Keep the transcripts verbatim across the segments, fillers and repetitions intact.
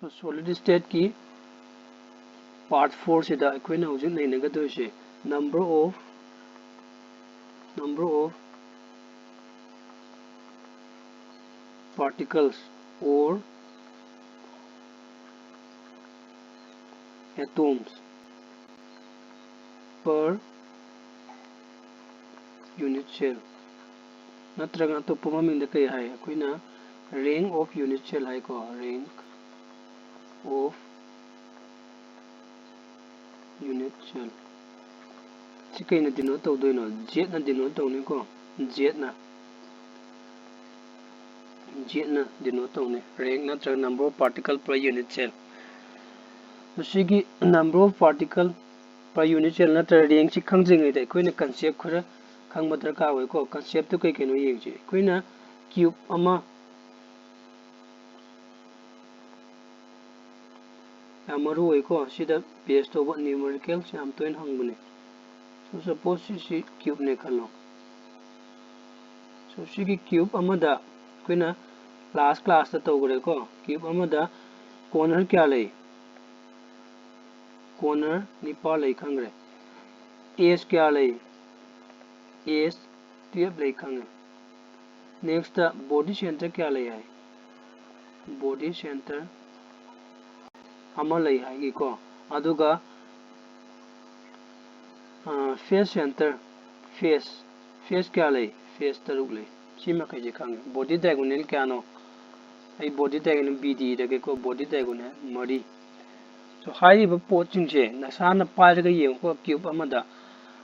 Solid state ꯀꯤ part four ꯁꯤꯗ ꯑꯩꯈꯣꯏꯅ ꯍꯧꯖꯤꯛ ꯅꯩꯅꯒꯗꯣꯏꯁꯦ number of number of particles or atoms per unit cell, ꯅꯠꯇ꯭ꯔꯒ ꯑꯇꯣꯞꯄ ꯃꯃꯤꯡꯗ ꯀꯩ ꯍꯥꯏ? ꯑꯩꯈꯣꯏꯅ rank of unit cell ꯍꯥꯏꯀꯣ, rank of unit cell꯫ ꯁꯤ ꯀꯩꯅ denote ꯇꯧꯗꯣꯏꯅꯣ? Z ꯅ denote ꯇꯧꯅꯤꯀꯣ, Z ꯅ꯫ Z ꯅ denote ꯇꯧꯅꯤ, rank ꯅꯠꯇ꯭ꯔꯒ number of particle per unit cell꯫ ꯃꯁꯤꯒꯤ number of particle per unit cell ꯅꯠꯇ꯭ꯔꯒ rank ꯁꯤ ꯈꯪꯗ꯭ꯔꯤꯉꯩꯗ ꯑꯩꯈꯣꯏꯅ concept ꯈꯔ ꯈꯪꯕ ꯗꯔꯀꯥꯔ ꯑꯣꯏꯀꯣ꯫ Concept ꯇꯨ ꯀꯩ ꯀꯩꯅꯣ ꯌꯦꯡꯁꯤ꯫ ꯑꯩꯈꯣꯏꯅ cube ꯑꯃ ꯌꯥꯝ ꯃꯔꯨ ꯑꯣꯏꯀꯣ꯫ ꯁꯤꯗ base ꯇꯧꯕ numerical ꯁꯤ ꯌꯥꯝ ꯇꯣꯏꯅ ꯍꯪꯕꯅꯦ꯫ So suppose ꯁꯤꯁꯤ cube ꯅꯦ ꯈꯜꯂꯣ꯫ So ꯁꯤꯒꯤ cube ꯑꯃꯗ ꯑꯩꯈꯣꯏꯅ last class ꯇ ꯇꯧꯈ꯭ꯔꯦꯀꯣ꯫ Cube ꯑꯃꯗ corner ꯀꯌꯥ ꯂꯩ? Corner ꯅꯤꯄꯥꯜ ꯂꯩ ꯈꯪꯈ꯭ꯔꯦ꯫ Edge ꯀꯌꯥ ꯂꯩ? Edge twelve ꯂꯩ ꯈꯪꯉꯦ꯫ Next body center ꯀꯌꯥ ꯂꯩ ꯍꯥꯏ? Body center ꯑꯃ ꯂꯩ ꯍꯥꯏꯒꯤꯀꯣ꯫ ꯑꯗꯨꯒ, ꯑ, face center, face, face ꯀꯌꯥ ꯂꯩ? Face ꯇꯔꯨꯛ ꯂꯩ꯫ ꯁꯤ ꯃꯈꯩꯁꯦ ꯈꯪꯉꯦ꯫ Body diagonal ꯀꯌꯥꯅꯣ? ꯑꯩ body diagonal B D ꯏꯔꯒꯦꯀꯣ꯫ Body diagonal ꯃꯔꯤ꯫ So ꯍꯥꯏꯔꯤꯕ ꯄꯣꯠꯁꯤꯡꯁꯦ ꯅꯁꯥꯅ ꯄꯥꯏꯔꯒ ꯌꯦꯡꯉꯨꯀꯣ꯫ Cube ꯑꯃꯗ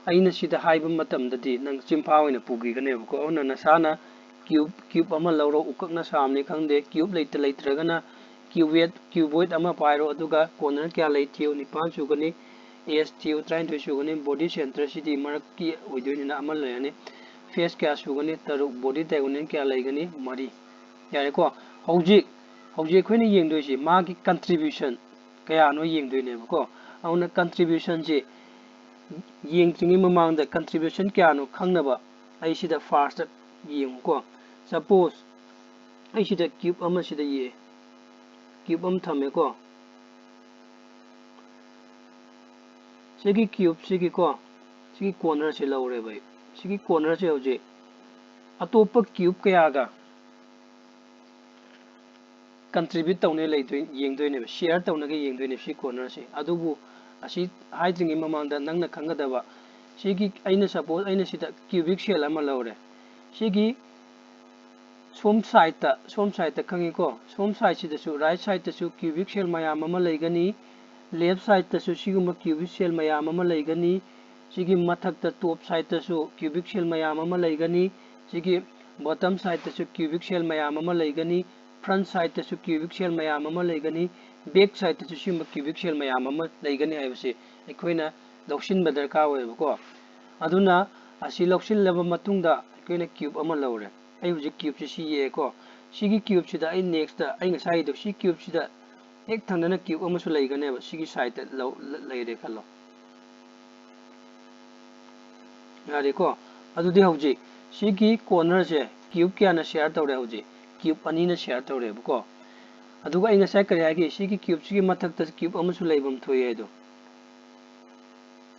ꯑꯩꯅ ꯁꯤꯗ ꯍꯥꯏꯕ ꯃꯇꯝꯗꯗꯤ ꯅꯪ ꯆꯤꯟꯐꯥ ꯑꯣꯏꯅ ꯄꯨꯈꯤꯒꯅꯦꯕꯀꯣ꯫ ꯑꯗꯨꯅ ꯅꯁꯥꯅ cube, cube ꯑꯃ ꯂꯧꯔꯣ, ꯎꯀꯛꯅ ꯁꯥꯕꯅꯤ ꯈꯪꯗꯦ, cube ꯂꯩꯇ ꯂꯩꯇ꯭ꯔꯒꯅ cuboid, cuboid ꯑꯃ ꯄꯥꯏꯔꯣ, ꯑꯗꯨꯒ corner ꯀꯌꯥ ꯂꯩ ꯊꯤꯌꯨ, ꯅꯤꯄꯥꯜ ꯁꯨꯒꯅꯤ, edge ꯊꯤꯌꯨ, ꯇꯔꯥꯅꯤꯊꯣꯏ ꯁꯨꯒꯅꯤ, body center ꯁꯤꯗꯤ ꯃꯔꯛꯀꯤ ꯑꯣꯏꯗꯣꯏꯅꯤꯅ ꯑꯃ ꯂꯩꯔꯅꯤ, face ꯀꯌꯥ ꯁꯨꯒꯅꯤ? ꯇꯔꯨꯛ, body diagonal ꯀꯌꯥ ꯂꯩꯒꯅꯤ? ꯃꯔꯤ꯫ ꯌꯥꯔꯦꯀꯣ? ꯍꯧꯖꯤꯛ, ꯍꯧꯖꯤꯛ ꯑꯩꯈꯣꯏꯅ ꯌꯦꯡꯗꯣꯏꯁꯤ ꯃꯥꯒꯤ contribution ꯀꯌꯥꯅꯣ ꯌꯦꯡꯗꯣꯏꯅꯦꯕꯀꯣ꯫ ꯑꯗꯨꯅ contribution ꯁꯤ ꯌꯦꯡꯗ꯭ꯔꯤꯉꯩ ꯃꯃꯥꯡꯗ contribution ꯀꯌꯥꯅꯣ ꯈꯪꯅꯕ ꯑꯩ ꯁꯤꯗ first ꯌꯦꯡꯉꯨꯀꯣ꯫ Suppose ꯑꯩ ꯁꯤꯗ cube ꯑꯃ ꯁꯤꯗ ꯌꯦꯛꯑꯦ꯫ cube ꯑꯃ ꯊꯝꯃꯦꯀꯣ꯫ ꯁꯤꯒꯤ cube ꯁꯤꯒꯤꯀꯣ, ꯁꯤꯒꯤ corner ꯁꯦ ꯂꯧꯔꯦꯕ ꯑꯩ꯫ ꯁꯤꯒꯤ corner ꯁꯦ ꯍꯧꯖꯤꯛ ꯑꯇꯣꯞꯄ cube ꯀꯌꯥꯒ contribute ꯇꯧꯅꯦ ꯂꯩꯗꯣꯏ-, ꯌꯦꯡꯗꯣꯏꯅꯦꯕ, share ꯇꯧꯅꯒꯦ ꯌꯦꯡꯗꯣꯏꯅꯦꯕ ꯁꯤ corner ꯁꯦ꯫ ꯑꯗꯨꯕꯨ ꯑꯁꯤ ꯍꯥꯏꯗ꯭ꯔꯤꯉꯩ ꯃꯃꯥꯡꯗ ꯅꯪꯅ ꯈꯪꯒꯗꯕ, ꯁꯤꯒꯤ ꯑꯩꯅ suppose ꯑꯩꯅ ꯁꯤꯗ cubic shell ꯑꯃ ꯂꯧꯔꯦ꯫ ꯁꯤꯒꯤ ꯁꯣꯝ side ꯇ, ꯁꯣꯝ side ꯇ ꯈꯪꯉꯤꯀꯣ, ꯁꯣꯝ side ꯁꯤꯗꯁꯨ, right side ꯇꯁꯨ cubic shell ꯃꯌꯥꯝ ꯑꯃ ꯂꯩꯒꯅꯤ, left side ꯇꯁꯨ ꯁꯤꯒꯨꯝꯕ cubic shell ꯃꯌꯥꯝ ꯑꯃ ꯂꯩꯒꯅꯤ, ꯁꯤꯒꯤ ꯃꯊꯛꯇ top side ꯇꯁꯨ cubic shell ꯃꯌꯥꯝ ꯑꯃ ꯂꯩꯒꯅꯤ, ꯁꯤꯒꯤ bottom side ꯇꯁꯨ cubic shell ꯃꯌꯥꯝ ꯑꯃ ꯂꯩꯒꯅꯤ, front side ꯇꯁꯨ cubic shell ꯃꯌꯥꯝ ꯑꯃ ꯂꯩꯒꯅꯤ, back side ꯇꯁꯨ ꯁꯤꯒꯨꯝꯕ cubic shell ꯃꯌꯥꯝ ꯑꯃ ꯂꯩꯒꯅꯤ ꯍꯥꯏꯕꯁꯤ ꯑꯩꯈꯣꯏꯅ ꯂꯧꯁꯤꯟꯕ ꯗꯔꯀꯥꯔ ꯑꯣꯏꯌꯦꯕꯀꯣ꯫ ꯑꯗꯨꯅ ꯑꯁꯤ ꯂꯧꯁꯤꯜꯂꯕ ꯃꯇꯨꯡꯗ ꯑꯩꯈꯣꯏꯅ cube ꯑꯃ ꯂꯧꯔꯦ꯫ ꯑꯩ ꯍꯧꯖꯤꯛ cube ꯁꯤ ꯁꯤ ꯌꯦꯛꯑꯦꯀꯣ꯫ ꯁꯤꯒꯤ cube ꯁꯤꯗ ꯑꯩ next ꯇ ꯑꯩ ꯉꯁꯥꯏꯒꯤꯗꯣ ꯁꯤ cube ꯁꯤꯗ ꯍꯦꯛ ꯊꯪꯅꯅ cube ꯑꯃꯁꯨ ꯂꯩꯒꯅꯦꯕ꯫ ꯁꯤꯒꯤ side ꯇ ꯂꯧ-, ꯂ-, ꯂꯩꯔꯦ ꯈꯜꯂꯣ꯫ ꯌꯥꯔꯦꯀꯣ? ꯑꯗꯨꯗꯤ ꯍꯧꯖꯤꯛ ꯁꯤꯒꯤ corner ꯁꯦ cube ꯀꯌꯥꯅ share ꯇꯧꯔꯦ ꯍꯧꯖꯤꯛ? Cube ꯑꯅꯤꯅ share ꯇꯧꯔꯦꯕꯀꯣ꯫ ꯑꯗꯨꯒ ꯑꯩ ꯉꯁꯥꯏ ꯀꯔꯤ ꯍꯥꯏꯒꯦ? ꯁꯤꯒꯤ cube ꯁꯤꯒꯤ ꯃꯊꯛꯇ cube ꯑꯃꯁꯨ ꯂꯩꯐꯝ ꯊꯣꯛꯑꯦ ꯍꯥꯏꯗꯣ꯫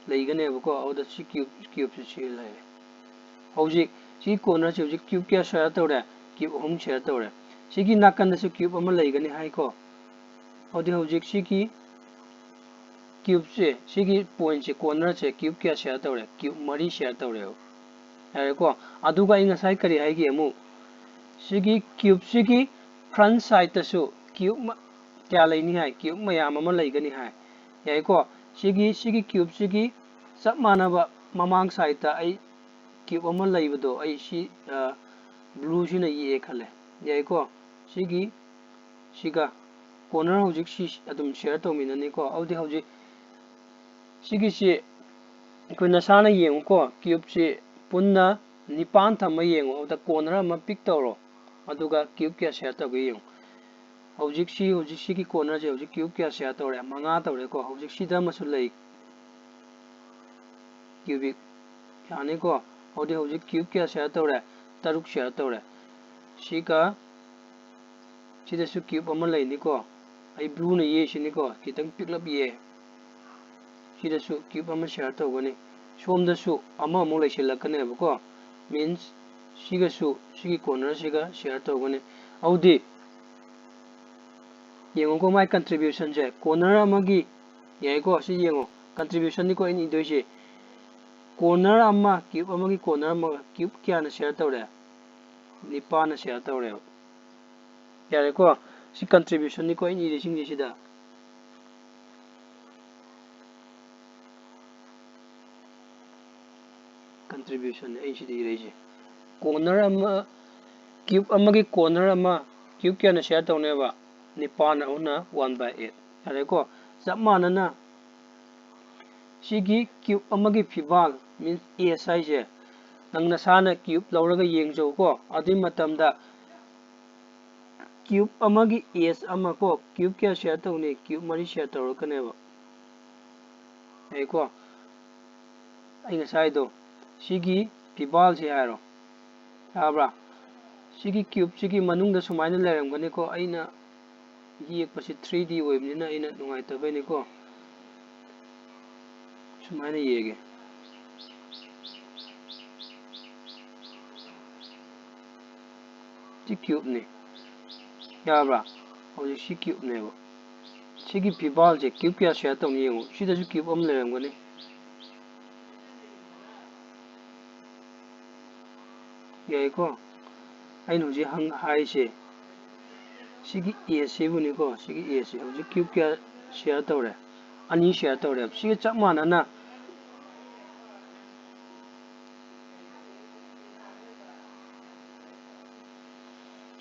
ꯂꯩꯒꯅꯦꯕꯀꯣ꯫ ꯑꯗꯨꯗ ꯁꯤ cube, cube ꯁꯤ ꯁꯤ ꯂꯩꯔꯦ꯫ ꯍꯧꯖꯤꯛ ꯁꯤ corner ꯁꯤ ꯍꯧꯖꯤꯛ cube ꯀꯌꯥ share ꯇꯧꯔꯦ? Cube ꯑꯍꯨꯝ share ꯇꯧꯔꯦ꯫ ꯁꯤꯒꯤ ꯅꯥꯀꯟꯗꯁꯨ cube ꯑꯃ ꯂꯩꯒꯅꯤ ꯍꯥꯏꯀꯣ꯫ ꯑꯗꯨꯗꯤ ꯍꯧꯖꯤꯛ ꯁꯤꯒꯤ cube ꯁꯦ, ꯁꯤꯒꯤ point ꯁꯦ, corner ꯁꯦ cube ꯀꯌꯥ share ꯇꯧꯔꯦ? Cube ꯃꯔꯤ share ꯇꯧꯔꯦꯕ꯫ ꯌꯥꯔꯦꯀꯣ? ꯑꯗꯨꯒ ꯑꯩ ꯉꯁꯥꯏ ꯀꯔꯤ ꯍꯥꯏꯒꯦ ꯑꯃꯨꯛ? ꯁꯤꯒꯤ cube ꯁꯤꯒꯤ front side ꯇꯁꯨ cube ꯃ-, ꯀꯌꯥ ꯂꯩꯅꯤ ꯍꯥꯏ? Cube ꯃꯌꯥꯝ ꯑꯃ ꯂꯩꯒꯅꯤ ꯍꯥꯏ꯫ ꯌꯥꯏꯀꯣ? ꯁꯤꯒꯤ, ꯁꯤꯒꯤ cube ꯁꯤꯒꯤ ꯆꯞ ꯃꯥꯟꯅꯕ ꯃꯃꯥꯡ side ꯇ ꯑꯩ cube ꯑꯃ ꯂꯩꯕꯗꯣ ꯑꯩ ꯁꯤ, ꯑ, blue ꯁꯤꯅ ꯌꯦꯛꯑꯦ ꯈꯜꯂꯦ꯫ ꯌꯥꯏꯀꯣ? ꯁꯤꯒꯤ, ꯁꯤꯒ corner ꯍꯧꯖꯤꯛ ꯁꯤ ꯑꯗꯨꯝ share ꯇꯧꯃꯤꯟꯅꯅꯤꯀꯣ꯫ ꯑꯗꯨꯗꯤ ꯍꯧꯖꯤꯛ ꯁꯤꯒꯤꯁꯤ ꯑꯩꯈꯣꯏ ꯅꯁꯥꯅ ꯌꯦꯡꯉꯨꯀꯣ꯫ Cube ꯁꯤ ꯄꯨꯟꯅ ꯅꯤꯄꯥꯟ ꯊꯝꯃ ꯌꯦꯡꯉꯣ꯫ ꯑꯗꯨꯗ corner ꯑꯃ pick ꯇꯧꯔꯣ꯫ ꯑꯗꯨꯒ cube ꯀꯌꯥ share ꯇꯧꯒꯦ ꯌꯦꯡꯉꯨ꯫ ꯍꯧꯖꯤꯛꯁꯤ, ꯍꯧꯖꯤꯛꯁꯤꯒꯤ corner ꯁꯦ ꯍꯧꯖꯤꯛ cube ꯀꯌꯥ share ꯇꯧꯔꯦ? ꯃꯉꯥ ꯇꯧꯔꯦꯀꯣ꯫ ꯍꯧꯖꯤꯛ ꯁꯤꯗ ꯑꯃꯁꯨ ꯂꯩ꯫ Cubic ꯌꯥꯅꯤꯀꯣ꯫ ꯑꯗꯨꯗꯤ ꯍꯧꯖꯤꯛ cube ꯀꯌꯥ share ꯇꯧꯔꯦ? ꯇꯔꯨꯛ share ꯇꯧꯔꯦ꯫ ꯁꯤꯒ ꯁꯤꯗꯁꯨ cube ꯑꯃ ꯂꯩꯅꯤꯀꯣ꯫ ꯑꯩ ꯕ꯭ꯂꯨꯅ ꯌꯦꯛꯏꯁꯤꯅꯤꯀꯣ, ꯈꯤꯇꯪ ꯄꯤꯛꯂꯞ ꯌꯦꯛꯑꯦ꯫ ꯁꯤꯗꯁꯨ ꯀ꯭ꯌꯨꯕ ꯑꯃ ꯁꯤꯌꯥꯔ ꯇꯧꯒꯅꯤ꯫ ꯁꯣꯝꯗꯁꯨ ꯑꯃꯃꯨꯛ ꯂꯩꯁꯤꯜꯂꯛꯀꯅꯦꯕꯀꯣ꯫ ꯃꯤꯟꯁ ꯁꯤꯒꯁꯨ, ꯁꯤꯒꯤ ꯀꯣꯔꯅꯔꯁꯤꯒ ꯁꯤꯌꯥꯔ ꯇꯧꯒꯅꯤ꯫ ꯑꯗꯨꯗꯤ ꯌꯦꯡꯉꯨꯀꯣ, ꯃꯥꯏ ꯀꯟꯇ꯭ꯔꯤꯕ꯭ꯌꯨꯁꯟꯁꯦ ꯀꯣꯔꯅꯔ ꯑꯃꯒꯤ, ꯌꯥꯏꯀꯣ, ꯁꯤ ꯌꯦꯡꯉꯣ, ꯀꯟꯇ꯭ꯔꯤꯕ꯭ꯌꯨꯁꯟꯅꯤꯀꯣ ꯑꯩꯅ ꯏꯗꯣꯏꯁꯦ꯫ ꯀꯣꯔꯅꯔ ꯑꯃ, ꯀ꯭ꯌꯨꯕ ꯑꯃꯒꯤ ꯀꯣꯔꯅꯔ ꯑꯃꯒ ꯀ꯭ꯌꯨꯕ ꯀꯌꯥꯅ ꯁꯤꯌꯥꯔ ꯇꯧꯔꯦ? ꯅꯤꯄꯥꯟꯅ ꯁꯤꯌꯥꯔ ꯇꯧꯔꯦꯕ꯫ ꯌꯥꯔꯦꯀꯣ? ꯁꯤ ꯀꯟꯇ꯭ꯔꯤꯕ꯭ꯌꯨꯁꯟꯅꯤꯀꯣ ꯑꯩꯅ ꯏꯔꯤꯁꯤꯡꯁꯤꯗ꯫ ꯀꯟꯇ꯭ꯔꯤꯕ꯭ꯌꯨꯁꯟꯅꯦ ꯑꯩ ꯁꯤꯗ ꯏꯔꯛꯏꯁꯦ꯫ ꯀꯣꯔꯅꯔ ꯑꯃ, ꯀ꯭ꯌꯨꯕ ꯑꯃꯒꯤ ꯀꯣꯔꯅꯔ ꯑꯃ, ꯀ꯭ꯌꯨꯕ ꯀꯌꯥꯅ ꯁꯤꯌꯥꯔ ꯇꯧꯅꯦꯕ? ꯅꯤꯄꯥꯟ ꯑꯍꯨꯝꯅ one by eight꯫ ꯌꯥꯔꯦꯀꯣ? ꯆꯞ ꯃꯥꯟꯅꯅ ꯁꯤꯒꯤ ꯀ꯭ꯌꯨꯕ ꯑꯃꯒꯤ ꯐꯤꯕꯥꯜ, ꯃꯤꯟꯁ ꯑꯦꯁ ꯍꯥꯏꯁꯦ, ꯅꯪ ꯅꯁꯥꯅ ꯀ꯭ꯌꯨꯕ ꯂꯧꯔꯒ ꯌꯦꯡꯖꯧꯀꯣ꯫ ꯑꯗꯨꯒꯤ ꯃꯇꯝꯗ ꯀ꯭ꯌꯨꯕ ꯑꯃꯒꯤ ꯑꯦꯁ ꯑꯃ ꯀꯣ, ꯀ꯭ꯌꯨꯕ ꯀꯌꯥ ꯁꯤꯌꯥꯔ ꯇꯧꯅꯤ? ꯀ꯭ꯌꯨꯕ ꯃꯔꯤ ꯁꯤꯌꯥꯔ ꯇꯧꯔꯛꯀꯅꯦꯕ꯫ ꯌꯥꯏꯀꯣ? ꯑꯩ ꯉꯁꯥꯏꯗꯣ ꯁꯤꯒꯤ ꯐꯤꯕꯥꯜꯁꯦ ꯍꯥꯏꯔꯣ, ꯌꯥꯕ꯭ꯔꯥ? ꯁꯤꯒꯤ ꯀ꯭ꯌꯨꯕꯁꯤꯒꯤ ꯃꯅꯨꯡꯗ ꯁꯨꯃꯥꯏꯅ ꯂꯩꯔꯝꯒꯅꯤꯀꯣ꯫ ꯑꯩꯅ ꯌꯦꯛꯄꯁꯤ three D ꯑꯣꯏꯕꯅꯤꯅ ꯑꯩꯅ ꯅꯨꯡꯉꯥꯏꯇꯕꯩꯅꯤꯀꯣ꯫ ꯁꯨꯃꯥꯏꯅ ꯌꯦꯛꯑꯒꯦ꯫ ꯁꯤ ꯀ꯭ꯌꯨꯕꯅꯤ꯫ ꯌꯥꯕ꯭ꯔꯥ? ꯍꯧꯖꯤꯛ ꯁꯤ ꯀ꯭ꯌꯨꯕꯅꯦꯕ꯫ ꯁꯤꯒꯤ ꯐꯤꯕꯥꯜꯁꯦ ꯀ꯭ꯌꯨꯕ ꯀꯌꯥ ꯁꯤꯌꯥꯔ ꯇꯧꯅꯤ ꯌꯦꯡꯉꯨ꯫ ꯁꯤꯗꯁꯨ ꯀ꯭ꯌꯨꯕ ꯑꯃ ꯂꯩꯔꯝꯒꯅꯤ꯫ ꯌꯥꯏꯀꯣ? ꯑꯩꯅ ꯍꯧꯖꯤꯛ ꯍꯪ-, ꯍꯥꯏꯁꯦ ꯁꯤꯒꯤ ꯑꯦꯁ ꯁꯤꯕꯨꯅꯤꯀꯣ, ꯁꯤꯒꯤ ꯑꯦꯁ ꯁꯤ ꯍꯧꯖꯤꯛ ꯀ꯭ꯌꯨꯕ ꯀꯌꯥ ꯁꯤꯌꯥꯔ ꯇꯧꯔꯦ? ꯑꯅꯤ ꯁꯤꯌꯥꯔ ꯇꯧꯔꯦ꯫ ꯁꯤꯒ ꯆꯞ ꯃꯥꯟꯅꯅ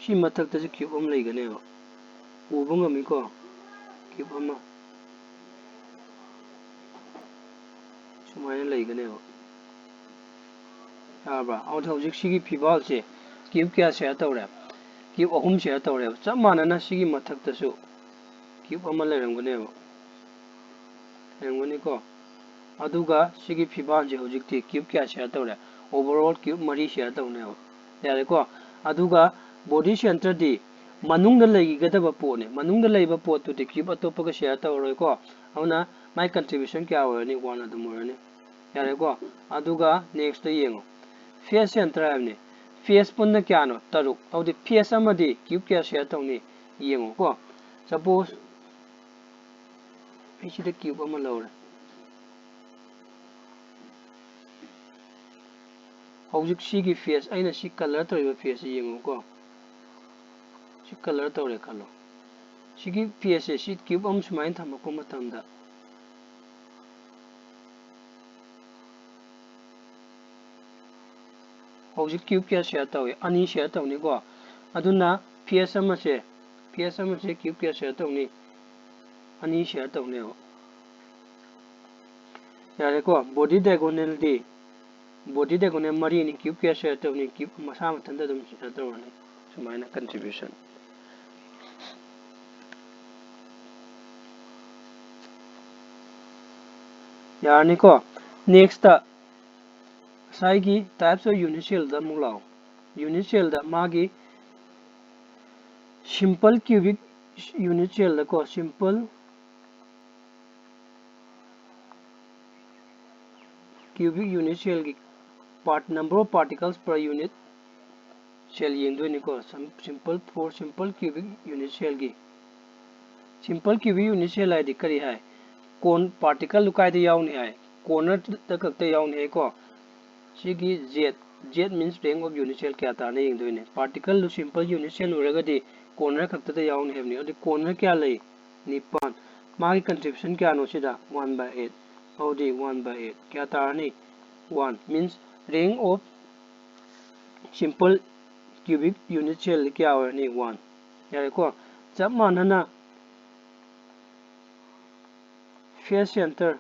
ꯁꯤ ꯃꯊꯛꯇꯁꯨ ꯀ꯭ꯌꯨꯕ ꯑꯃ ꯂꯩꯒꯅꯦꯕ꯫ ꯎꯕ ꯉꯝꯃꯤꯀꯣ? ꯀ꯭ꯌꯨꯕ ꯑꯃ ꯁꯨꯃꯥꯏꯅ ꯂꯩꯒꯅꯦꯕ꯫ ꯌꯥꯔꯕ꯭ꯔꯥ? ꯑꯗꯨꯗꯤ ꯍꯧꯖꯤꯛ ꯁꯤꯒꯤ ꯐꯤꯕꯥꯜꯁꯦ ꯀ꯭ꯌꯨꯕ ꯀꯌꯥ ꯁꯤꯌꯥꯔ ꯇꯧꯔꯦ? ꯀ꯭ꯌꯨꯕ ꯑꯍꯨꯝ ꯁꯤꯌꯥꯔ ꯇꯧꯔꯦꯕ꯫ ꯆꯞ ꯃꯥꯟꯅꯅ ꯁꯤꯒꯤ ꯃꯊꯛꯇꯁꯨ ꯀ꯭ꯌꯨꯕ ꯑꯃ ꯂꯩꯔꯝꯒꯅꯦꯕ꯫ ꯂꯩꯔꯝꯒꯅꯤꯀꯣ? ꯑꯗꯨꯒ ꯁꯤꯒꯤ ꯐꯤꯕꯥꯜꯁꯦ ꯍꯧꯖꯤꯛꯇꯤ ꯀ꯭ꯌꯨꯕ ꯀꯌꯥ ꯁꯤꯌꯥꯔ ꯇꯧꯔꯦ? ꯑꯣꯚꯔꯑꯣꯜ ꯀ꯭ꯌꯨꯕ ꯃꯔꯤ ꯁꯤꯌꯥꯔ ꯇꯧꯅꯦꯕ꯫ ꯌꯥꯔꯦꯀꯣ? ꯑꯗꯨꯒ ꯕꯣꯗꯤ ꯁꯦꯟꯇꯔꯗꯤ ꯃꯅꯨꯡꯗ ꯂꯩꯒꯗꯕ ꯄꯣꯠꯅꯤ꯫ ꯃꯅꯨꯡꯗ ꯂꯩꯕ ꯄꯣꯠꯇꯨꯗꯤ cube ꯑꯇꯣꯞꯄꯒ share ꯇꯧꯔꯔꯣꯏꯀꯣ꯫ ꯑꯗꯨꯅ ꯃꯥꯏ contribution ꯀꯌꯥ ꯑꯣꯏꯔꯅꯤ? One ꯑꯗꯨꯝ ꯑꯣꯏꯔꯅꯤ꯫ ꯌꯥꯔꯦꯀꯣ? ꯑꯗꯨꯒ next ꯌꯦꯡꯉꯣ, face center ꯍꯥꯏꯕꯅꯤ꯫ Face ꯄꯨꯟꯅ ꯀꯌꯥꯅꯣ? ꯇꯔꯨꯛ꯫ ꯑꯗꯨꯗꯤ face ꯑꯃꯗꯤ cube ꯀꯌꯥ share ꯇꯧꯅꯤ? ꯌꯦꯡꯉꯨꯀꯣ꯫ Suppose ꯑꯩ ꯁꯤꯗ cube ꯑꯃ ꯂꯧꯔꯦ꯫ ꯍꯧꯖꯤꯛ ꯁꯤꯒꯤ face, ꯑꯩꯅ ꯁꯤ colour ꯇꯧꯔꯤꯕ faceꯁꯤ ꯌꯦꯡꯉꯨꯀꯣ꯫ ꯁꯤ colour ꯇꯧꯔꯦ ꯈꯜꯂꯣ꯫ ꯁꯤꯒꯤ faceꯁꯦ, ꯁꯤ cube ꯑꯃ ꯁꯨꯃꯥꯏꯅ ꯊꯝꯃꯛꯄ ꯃꯇꯝꯗ, ꯍꯧꯖꯤꯛ cube ꯀꯌꯥ share ꯇꯧꯏ? ꯑꯅꯤ share ꯇꯧꯅꯤꯀꯣ꯫ ꯑꯗꯨꯅ face ꯑꯃꯁꯦ, face ꯑꯃꯁꯦ cube ꯀꯌꯥ share ꯇꯧꯅꯤ? ꯑꯅꯤ share ꯇꯧꯅꯦꯕ꯫ ꯌꯥꯔꯦꯀꯣ? Body diagonalꯗꯤ, body diagonal ꯃꯔꯤꯅꯤ, cube ꯀꯌꯥ share ꯇꯧꯅꯤ? Cube ꯃꯁꯥ ꯃꯊꯟꯇ ꯑꯗꯨꯝ share ꯇꯧꯔꯅꯤ꯫ ꯁꯨꯃꯥꯏꯅ contribution꯫ ꯌꯥꯔꯅꯤꯀꯣ? Next, ꯉꯁꯥꯏꯒꯤ types of unit cellꯗ ꯑꯃꯨꯛ ꯂꯥꯛꯑꯣ꯫ Unit cellꯗ ꯃꯥꯒꯤ simple cubic unit cellꯗꯀꯣ, simple cubic unit cellꯒꯤ part, number of particles per unit cell ꯌꯦꯡꯗꯣꯏꯅꯤꯀꯣ꯫ Sim-, simple, for simple cubic unit cellꯒꯤ, simple cubic unit cell ꯍꯥꯏꯗꯤ ꯀꯔꯤ ꯍꯥꯏ? Con-, particleꯗꯨ ꯀꯥꯏꯗ ꯌꯥꯎꯅꯤ ꯍꯥꯏ? Cornerꯗ ꯈꯛꯇ ꯌꯥꯎꯅꯤ ꯍꯥꯏꯀꯣ꯫ ꯁꯤꯒꯤ Z, Z means rank of unit cell ꯀꯌꯥ ꯇꯥꯔꯅꯤ ꯌꯦꯡꯗꯣꯏꯅꯦ꯫ Particleꯗꯨ simple unit cell ꯑꯣꯏꯔꯒꯗꯤ corner ꯈꯛꯇꯗ ꯌꯥꯎꯅꯤ ꯍꯥꯏꯕꯅꯤ꯫ ꯑꯗꯨ corner ꯀꯌꯥ ꯂꯩ? ꯅꯤꯄꯥꯟ꯫ ꯃꯥꯒꯤ contribution ꯀꯌꯥꯅꯣ ꯁꯤꯗ? One by eight꯫ ꯑꯗꯨꯗꯤ one by eight ꯀꯌꯥ ꯇꯥꯔꯅꯤ? One means rank of simple cubic unit cell ꯀꯌꯥ ꯑꯣꯏꯔꯅꯤ? One꯫ ꯌꯥꯔꯦꯀꯣ? ꯆꯞ ꯃꯥꯟꯅꯅ face center,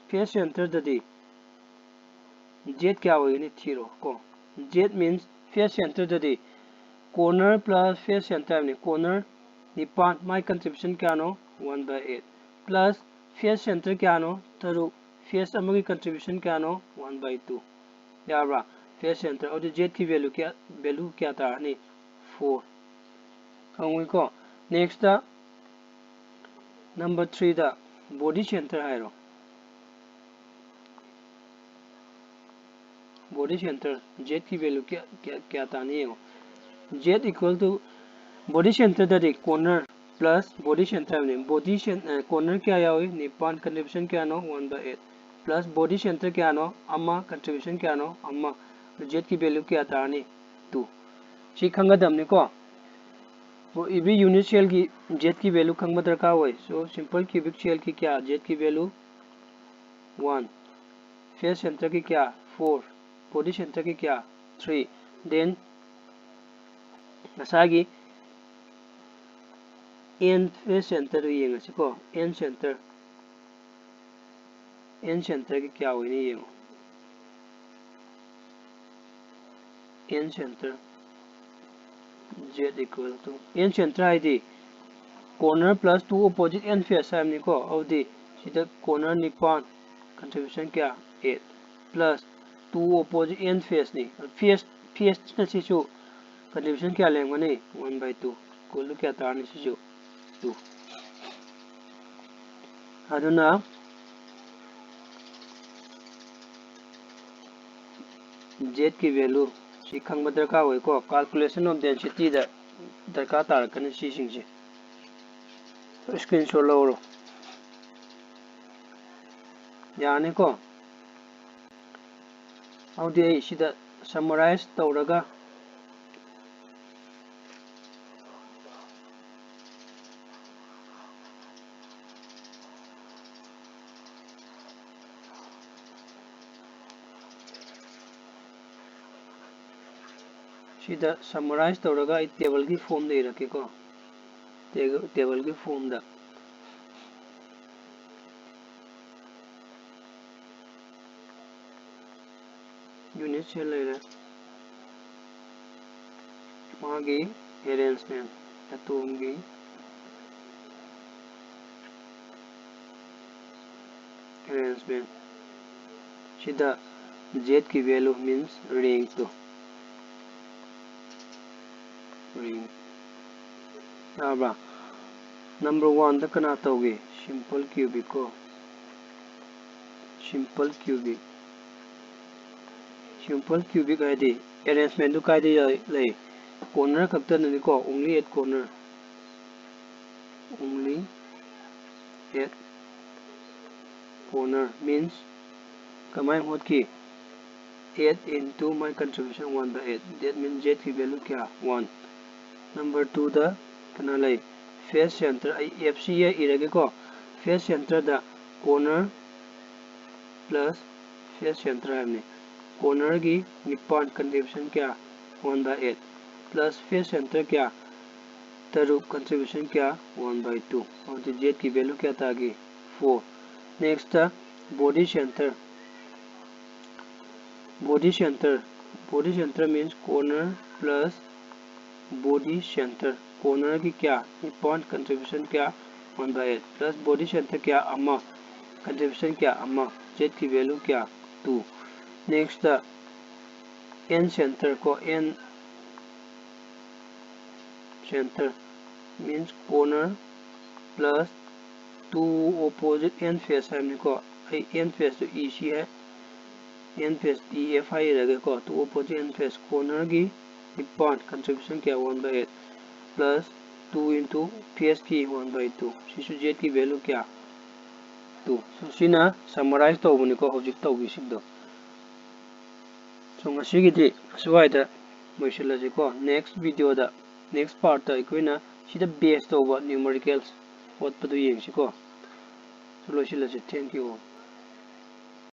face centerꯗꯗꯤ Z ꯀꯌꯥ ꯑꯣꯏꯒꯅꯤ ꯊꯤꯔꯣ ꯀꯣ꯫ Z means face centerꯗꯗꯤ corner plus face center ꯍꯥꯏꯕꯅꯤ꯫ Corner ꯅꯤꯄꯥꯟ, ꯃꯥꯏ contribution ꯀꯌꯥꯅꯣ? One by eight꯫ Plus face center ꯀꯌꯥꯅꯣ? ꯇꯔꯨꯛ꯫ Face ꯑꯃꯒꯤ contribution ꯀꯌꯥꯅꯣ? One by two꯫ ꯌꯥꯕ꯭ꯔꯥ? Face center, ꯑꯗꯨꯗꯤ Z ꯀꯤ value ꯀꯌꯥ, value ꯀꯌꯥ ꯇꯥꯔꯅꯤ? Four꯫ ꯈꯪꯉꯨꯏꯀꯣ? Next, number three ꯗ body center ꯍꯥꯏꯔꯣ꯫ Body center, Z ꯀꯤ value ꯀꯌꯥ, ꯀꯌꯥ, ꯀꯌꯥ ꯇꯥꯅꯤ ꯌꯦꯡꯉꯣ꯫ Z equal to body center ꯗꯗꯤ corner plus body center ꯍꯥꯏꯕꯅꯤ꯫ Body cen-, ꯑ, corner ꯀꯌꯥ ꯌꯥꯎꯏ? ꯅꯤꯄꯥꯟ꯫ Contribution ꯀꯌꯥꯅꯣ? One by eight꯫ Plus body center ꯀꯌꯥꯅꯣ? ꯑꯃ꯫ Contribution ꯀꯌꯥꯅꯣ? ꯑꯃ꯫ ꯑꯗꯨ Z ꯀꯤ value ꯀꯌꯥ ꯇꯥꯔꯅꯤ? Two꯫ ꯁꯤ ꯈꯪꯒꯗꯕꯅꯤꯀꯣ꯫ Every unit cell ꯒꯤ Z ꯀꯤ value ꯈꯪꯕ ꯗꯔꯀꯥꯔ ꯑꯣꯏ꯫ So, simple cubic cell ꯒꯤ ꯀꯌꯥ? Z ꯀꯤ value one꯫ Face center ꯒꯤ ꯀꯌꯥ? Four꯫ Body center ꯒꯤ ꯀꯌꯥ? Three꯫ Then, ꯉꯁꯥꯏꯒꯤ N face center ꯗꯨ ꯌꯦꯡꯉꯁꯤꯀꯣ꯫ N center꯫ N center ꯒꯤ ꯀꯌꯥ ꯑꯣꯏꯅꯤ ꯌꯦꯡꯉꯣ꯫ N center, Z equal to, N center ꯍꯥꯏꯗꯤ corner plus two opposite N face ꯍꯥꯏꯕꯅꯤꯀꯣ꯫ ꯑꯗꯨꯗꯤ ꯁꯤꯗ corner ꯅꯤꯄꯥꯟ, contribution ꯀꯌꯥ? Eight꯫ Plus two opposite N face ꯅꯤ꯫ Face, face ꯁꯤꯅ ꯁꯤꯁꯨ contribution ꯀꯌꯥ ꯂꯩꯔꯝꯒꯅꯤ? One by two꯫ Equal to ꯀꯌꯥ ꯇꯥꯔꯅꯤ ꯁꯤꯁꯨ? Two꯫ ꯑꯗꯨꯅ Z ꯀꯤ value ꯁꯤ ꯈꯪꯕ ꯗꯔꯀꯥꯔ ꯑꯣꯏꯀꯣ꯫ Calculation of density ꯗ ꯗꯔꯀꯥꯔ ꯇꯥꯔꯛꯀꯅꯤ ꯁꯤꯁꯤꯡꯁꯦ꯫ Screenshot ꯂꯧꯔꯣ꯫ ꯌꯥꯅꯤꯀꯣ? ꯑꯗꯨꯗꯤ ꯑꯩ ꯁꯤꯗ summarize ꯇꯧꯔꯒ ꯁꯤꯗ summarize ꯇꯧꯔꯒ ꯑꯩ table ꯒꯤ form ꯗ ꯏꯔꯛꯀꯦꯀꯣ꯫ Table, table ꯒꯤ form ꯗ꯫ Unit cell ꯂꯩꯔꯦ꯫ ꯃꯥꯒꯤ arrangement, ꯑꯇꯣꯝꯒꯤ arrangement꯫ ꯁꯤꯗ Z ꯀꯤ value means rank ꯇꯣ, rank꯫ ꯌꯥꯔꯕ꯭ꯔꯥ? Number one ꯗ ꯀꯅꯥ ꯇꯧꯒꯦ? Simple cubic ꯀꯣ, simple cubic꯫ Simple cubic ꯍꯥꯏꯗꯤ arrangement ꯗꯨ ꯀꯥꯏꯗ ꯂꯩ? Corner ꯈꯛꯇꯅꯤꯀꯣ, only at corner, only at corner means ꯀꯃꯥꯏꯅ ꯍꯣꯠꯈꯤ? Eight into my contribution one by eight, that means Z ꯀꯤ value ꯀꯌꯥ? One꯫ Number two ꯗ ꯀꯅꯥ ꯂꯩ? Face center꯫ ꯑꯩ F C ꯏꯔꯒꯦꯀꯣ꯫ Face center ꯗ corner plus face center ꯍꯥꯏꯕꯅꯤ꯫ Corner ꯒꯤ ꯅꯤꯄꯥꯟ, contribution ꯀꯌꯥ? One by eight, plus face center ꯀꯌꯥ? ꯇꯔꯨꯛ, contribution ꯀꯌꯥ? One by two꯫ ꯑꯗꯨꯗꯤ Z ꯀꯤ value ꯀꯌꯥ ꯇꯥꯒꯦ? Four꯫ Next ꯇ body center꯫ Body center, body center means corner plus body center꯫ Corner ꯒꯤ ꯀꯌꯥ? ꯅꯤꯄꯥꯟ, contribution ꯀꯌꯥ? One by eight, plus body center ꯀꯌꯥ? ꯑꯃ, contribution ꯀꯌꯥ? ꯑꯃ꯫ Z ꯀꯤ value ꯀꯌꯥ? Two꯫ Next ꯇ N center ꯀꯣ, N center means corner plus two opposite N face ꯍꯥꯏꯕꯅꯤꯀꯣ꯫ ꯑꯩ N face ꯇꯨ ꯏ ꯁꯤ ꯍꯥꯏ, N face E F ꯍꯥꯏꯔꯒꯦꯀꯣ꯫ Two opposite N face, corner ꯒꯤ ꯅꯤꯄꯥꯟ, contribution ꯀꯌꯥ? One by eight, plus two into face ꯀꯤ one by two꯫ ꯁꯤꯁꯨ Z ꯀꯤ value ꯀꯌꯥ? Two꯫ So ꯁꯤꯅ summarize ꯇꯧꯕꯅꯤꯀꯣ ꯍꯧꯖꯤꯛ ꯇꯧꯈꯤꯁꯤꯡꯗꯣ꯫ So ꯉꯁꯤꯒꯤꯗꯤ ꯑꯁꯨꯋꯥꯏꯗ ꯂꯣꯏꯁꯤꯜꯂꯁꯤꯀꯣ꯫ Next video ꯗ, next part ꯇ ꯑꯩꯈꯣꯏꯅ ꯁꯤꯗ base ꯇꯧꯕ numericals ꯍꯣꯠꯄꯗꯨ ꯌꯦꯡꯁꯤꯀꯣ꯫ So ꯂꯣꯏꯁꯤꯜꯂꯁꯤ꯫ Thank you all꯫